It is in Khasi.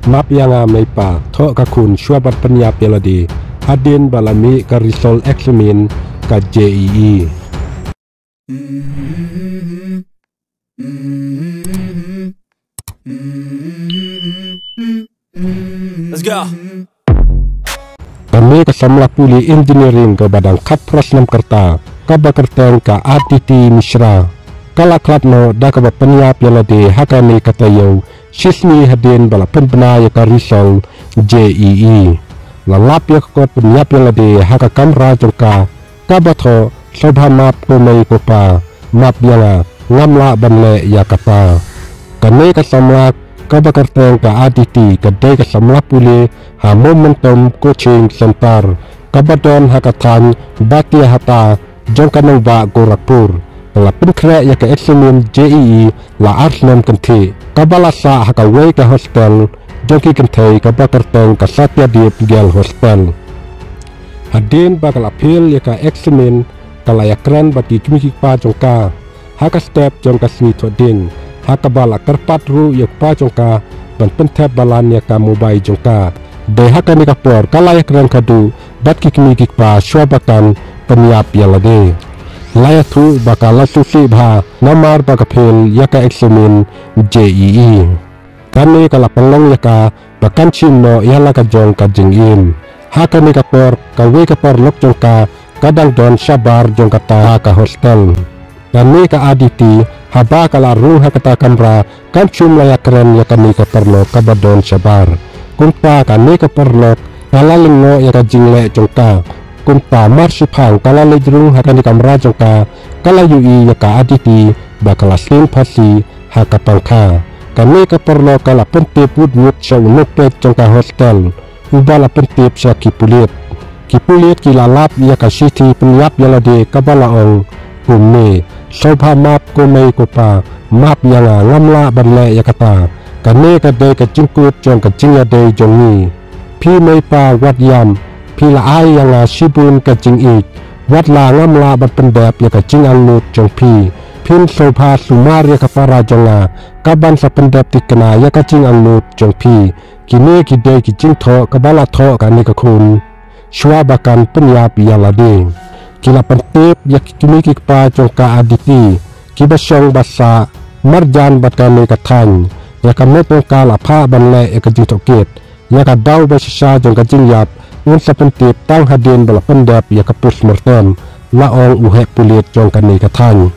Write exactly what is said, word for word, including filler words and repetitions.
Map ïa nga mei pa, thoh ka khun shuwa ban pynïap ïa lade hadien ba la mih ka result examine ka J E E. Let's go. Kane ka samla pule engineering kaba dang khatphra snem ka rta, kaba kyrteng ka Aditi Mishra, ka la khlad noh da kaba pynïap ïa lade ha kane ka taïew shisngi hadien ba la pynbna ïa ka result J E E. La lap ïa ka kot pynïap ïa lade ha ka kamra jong ka, kaba thoh, sngewbha map ko mei ko pa, map ïa nga, ngam lah ban leh ïa kata. Kane ka samla kaba kyrteng ka Aditi ka dei ka samla pule ha Momentum Coaching Center kaba don ha ka thaiñ Batiahata jong ka nongbah Gorakhpur. Ka la pynkhreh ïa ka examine J E E la ar snem kynthih, kaba la sah ha kawei ka hostel jong ki kynthei kaba kyrteng ka Satyadeep Girl Hostel. Hadien ba ka la fail ïa ka examine, ka la ïakren bad ki kmie ki kpa jong ka ha ka step jong ka sngi Thohdieng, ha kaba la kyrpad ruh ïa u kpa jong ka ban pynthep balan ïa ka mobile jong ka. Dei ha kane ka por ka la ïakren khadduh bad ki kmie ki kpa shuwa ba kan pynïap ïa lade. La ïathuh ba ka la sngewsih bha namar ba ka fail ïa ka examine J E E. Kane ka la pynlong ïa ka ba kan shim noh ïa la ka jong ka jingim. Ha kane ka por kawei ka paralok jong ka ka dang don shabar jong kata ka hostel. Kane ka Aditi, haba ka la rung ha kata ka kamra, kam shym la ïakren ïa kane ka paralok kaba don shabar. Kumta kane ka paralok ka la lyngngoh ïa ka jingleh jong ka. Kumta mar shiphang ka la leit rung ha kane ka kamra jong ka, ka la ïohi ïa ka Aditi ba ka la seng phasi ha ka pangkha. Kane ka paralok ka la pyntip wut wut sha u nongpeit jong ka hostel, uba la pyntip sha ki pulit. Ki pulit ki la lap ïa ka shithi pynïap ïa lade kaba la ong kumne: Sngewbha map ko mei ko pa, map ïa nga, ngam lah ban leh ïa kata. Kane ka dei ka jingkut jong ka jingïadei jong ngi. Phi mei pa wat ïam, phi la ai ïa nga shibun ka jingïeit, wat la ngam lah ban pyndep ïa ka jingangnud jong phi. Phin sngewbha sumar ïa ka para jong nga, ka ban sa pyndep thikna ïa ka jingangnud jong phi. Kine ki dei ki jingthoh kaba la thoh kane ka khun shuwa ba kan pynïap ïa lade. Ki la pyntip ïa ki kmie ki kpa jong ka Aditi, kiba shong ba sah marjan bad kane ka thaiñ, ïa ka met jong ka la phah ban leh ïa ka jingtohkit. Ïa ka daw ba shisha jong ka jingïap un sa pyntip tang hadien ba la pyndep ïa ka postmortem, la ong u heh pulit jong kane ka thaiñ.